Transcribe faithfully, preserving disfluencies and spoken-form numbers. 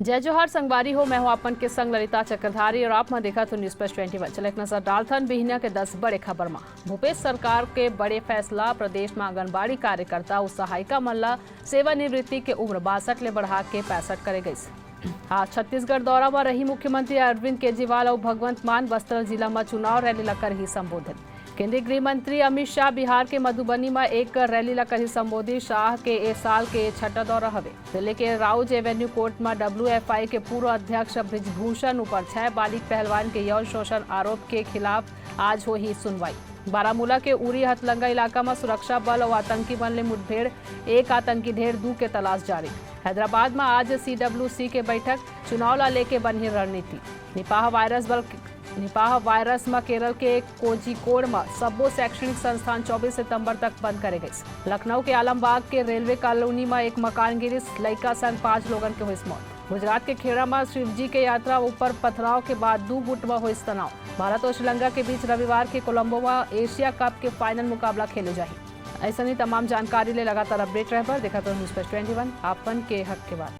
जय जोहार संगवारी हो, मैं हूं आपन के संग ललिता चक्रधारी और आप मन देखत हो News Plus twenty one। चले एक नजर डालथन बिहनिया के दस बड़े खबर मा। भूपेश सरकार के बड़े फैसला, प्रदेश मा आंगनबाड़ी कार्यकर्ता अउ सहायिका मन ला सेवानिवृत्ति के उम्र बासठ ले बढ़ा के पैंसठ करे गइस। आज छत्तीसगढ़ दौरा मा रही मुख्यमंत्री अरविंद केजरीवाल अउ भगवंत मान बस्तर जिला मा चुनाव रैली ला करही संबोधित। केंद्रीय गृह मंत्री अमित शाह बिहार के मधुबनी मा एक रैली ला करही संबोधित। शाह के ए साल के छठा दौरा हवे। दिल्ली के राउज एवेन्यू कोर्ट मा डब्ल्यूएफआई के पूर्व अध्यक्ष ब्रिजभूषण ऊपर छह बालिग पहलवान के यौन शोषण आरोप के खिलाफ आज होही सुनवाई। बारामूला के उरी हथलंगा इलाका मा सुरक्षा बल अउ आतंकी मन ले मुठभेड़, एक आतंकी ढेर, दू के तलाश जारी। हैदराबाद मा आज सीडब्ल्यूसी के बैठक, चुनाव ला लेके बनही रणनीति। निपाह वायरस बल निपाह वायरस म केरल के कोझिकोड म सब्बो शैक्षणिक संस्थान चौबीस सितंबर तक बंद करे गइस। लखनऊ के आलमबाग के रेलवे कॉलोनी म एक मकान गिरिस, लइका संग पांच लोगन के होइस मौत। गुजरात के खेड़ा म शिवजी के यात्रा ऊपर पथराव के बाद दू गुट म होइस तनाव। भारत अउ श्रीलंका के बीच रविवार के कोलंबो म एशिया कप के फाइनल मुकाबला खेले जाही। अइसने तमाम जानकारी ले लगातार अपडेट रहे बर देखत रहू News Plus twenty one, आपन के हक के बात।